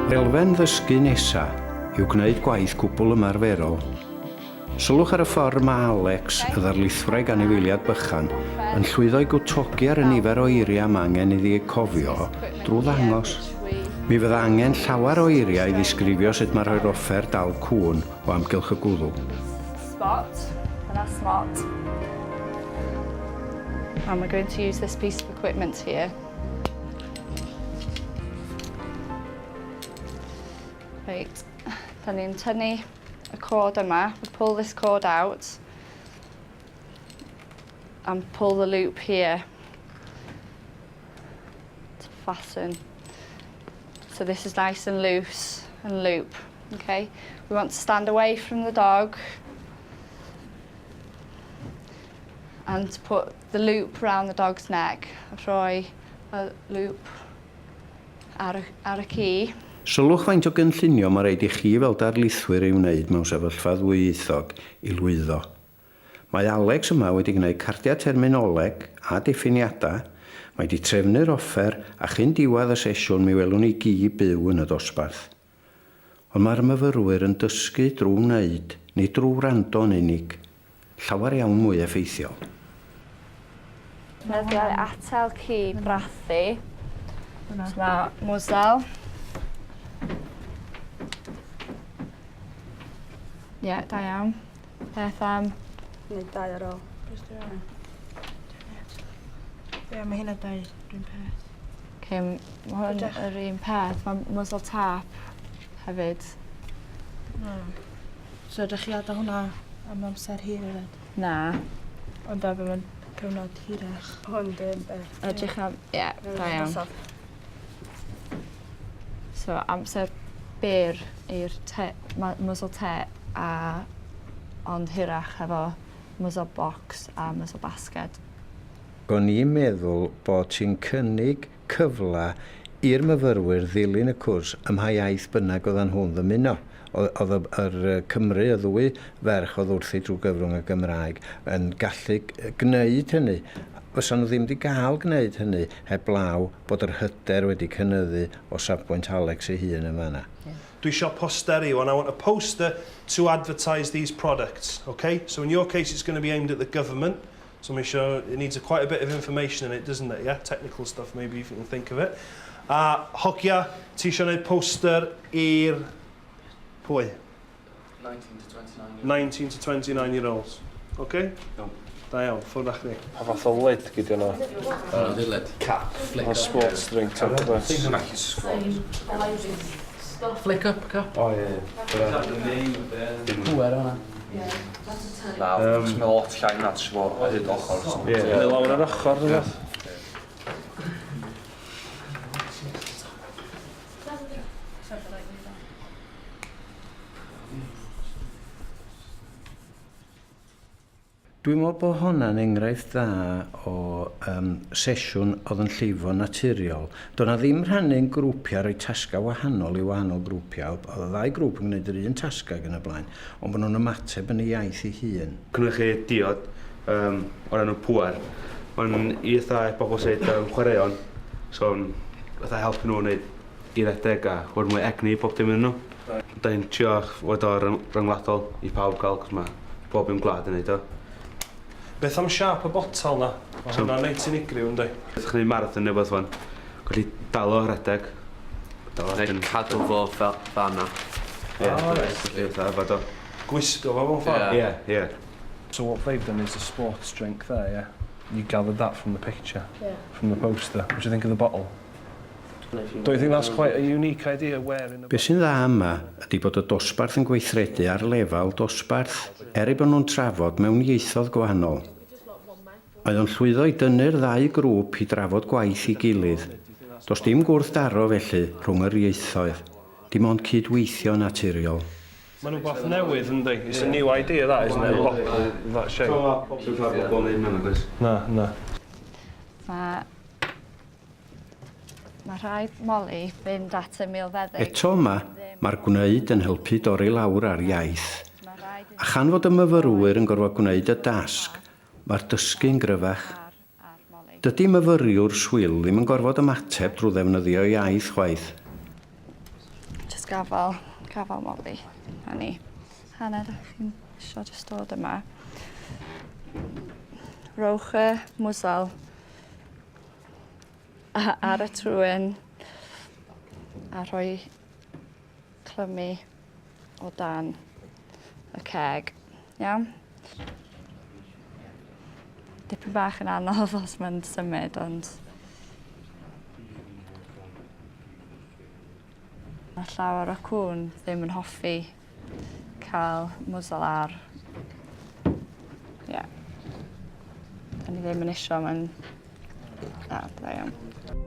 Yr elfen ddysgu nesa yw gwneud gwaith cwbl ymarferol. Sylwch ar y ffordd mae Alex, y ddarlithwraig anifeiliad bychan, yn llwyddo i gwtogi ar y nifer o eiriau mae angen iddi eu cofio drwy ddangos. Mi fydda angen llawer o eiriau i ddisgrifio sut mae rhoi'r offer dal cŵn o amgylch y gwddw. Spot, dyna smot. And we're going to use this piece of equipment here. Reit, da ni'n tynnu y cord yma. We pull this cord out and pull the loop here to fasten. So this is nice and loose and loop. Okay, we want to stand away from the dog and to put the loop round the dog's neck. Rhoi y loop ar y, ar y ci. Sylwch faint o gynllunio mae raid i chi fel darlithwyr ei wneud mewn sefyllfa ddwyieithog i lwyddo. Mae Alex yma wedi gwneud cardiau terminoleg a diffiniadau, mae 'di trefnu'r offer a chyn diwedd y sesiwn mi welwn ni gi byw yn y dosbarth. Ond mae'r myfyrwyr yn dysgu drwy wneud, nid drwy wrando yn unig. Llawer iawn mwy effeithiol. Defnyddio atal ci brathu. So mae mwsel. Ie, yeah, da iawn. Beth am... Neu dau ar ôl. Ie, mae hynna dau rhywun peth. Okay, mae hwn yr un peth. Mae muzzle tap hefyd. No. So ydych chi adael hwnna am amser hir hefyd? Na. Ond da, fe mae'n cyfnod hirach. Hwn dyn beth. Edrych am... Ie, yeah, da iawn. So amser byr i'r te, muzzle tape a ond hirach efo muzzle box a muzzle basket. O'n i'n meddwl bod ti'n cynnig cyfle i'r myfyrwyr ddilyn y cwrs ym mha iaith bynnag oeddan nhw'n ddymuno. Oedd oedd y yr Cymry, y ddwy ferch oedd wrthi drwy gyfrwng y Gymraeg, yn gallu gwneud hynny. Fysa nhw ddim wedi gael gwneud hynny heblaw bod yr hyder wedi cynyddu o safbwynt Alex ei hun yn fan'na. Dwi isio posteri wan, I want a poster to advertise these products, ok? So in your case it's going to be aimed at the government, so mae isio, it needs a quite a bit of information in it, doesn't it, yeah? Technical stuff maybe if you can think of it. A hogia, ti isio neud poster i'r pwy? 19 to 29 year olds. 19 to 29 year olds. Ok? Iawn. Da iawn, ffwrdd â chdi. Pa fath o lid gei di hwnna? Hwnna 'di'r lid. Cap. Flick Fatha up. sports drink type o beth. Flick up cap. O ie ie. Pŵer hwnna. Na, um, mae lot llai na, ti'n fawr o hyd ochr. Ie. Neu lawr ar ochr, rhywbeth. Dwi'n meddwl bod honna'n enghraifft dda o um, sesiwn oedd yn llifo'n naturiol. Doedd 'na ddim rhannu'n grwpiau, rhoi tasgau wahanol i wahanol grwpiau. Oedd y ddau grŵp yn gwneud yr un tasgau ac yn y blaen, ond bod nhw'n ymateb yn ei iaith ei hun. Cynhyrchu diod um, o'r enw Pŵer. Mae'n i fatha bobl sy'n um, chwaraeon, so fatha helpu nhw wneud i redeg a fod mwy egni i bob dim yn nhw. Da ni'n trio fod o ryngwladol i pawb gael, cos mae bob un gwlad yn neud o. Beth am siâp y botel 'na? Mae hwnna'n reit unigryw yndi? Ydych chi'n neud marathon neu wbath wan, gallu dal o rhedeg. Dal o Neu cadw fo fel fan'na. Ie. O reit. Felly fatha yfed o. Gwisgo fo mewn ffordd? Ie, ie. So what they've done is a sports drink there, yeah? You gathered that from the picture? Yeah. From the poster. What do you think of the bottle? Don't you think that's quite a unique idea wearing a... Be sy'n dda yma ydy bod y dosbarth yn gweithredu ar lefel dosbarth, er eu bod nhw'n trafod mewn ieithoedd gwahanol. Mae o'n llwyddo i dynnu'r ddau grŵp i drafod gwaith ei gilydd. Does dim gwrthdaro felly rhwng yr ieithoedd, dim ond cyd-weithio naturiol. Mae'n wbath newydd yndi? It's a new idea that isn't it? A bottle that shape. Sdim llawer o bobl yn neud hwnna nagoes? Na, na. Mae Mae rhaid Molly fynd at y milfeddyg. Eto yma, mae'r gwneud yn helpu dorri lawr ar iaith. A chan fod y myfyrwyr yn gorfod gwneud y dasg, mae'r dysgu'n gryfach. Dydy myfyriwr swil ddim yn gorfod ymateb drwy ddefnyddio iaith chwaith. Just gafal, gafal Molly. A ni. Hanner, chi'n isio just dod yma. Rowch y mwsal ar y trwyn a rhoi clymu o dan y ceg. Iawn? Dipyn bach yn anodd os mae'n symud, ond mae llawer o cŵn ddim yn hoffi cael mwsel ar. Ie. Yeah. Da ni ddim yn isio, mae'n... Na, da iawn.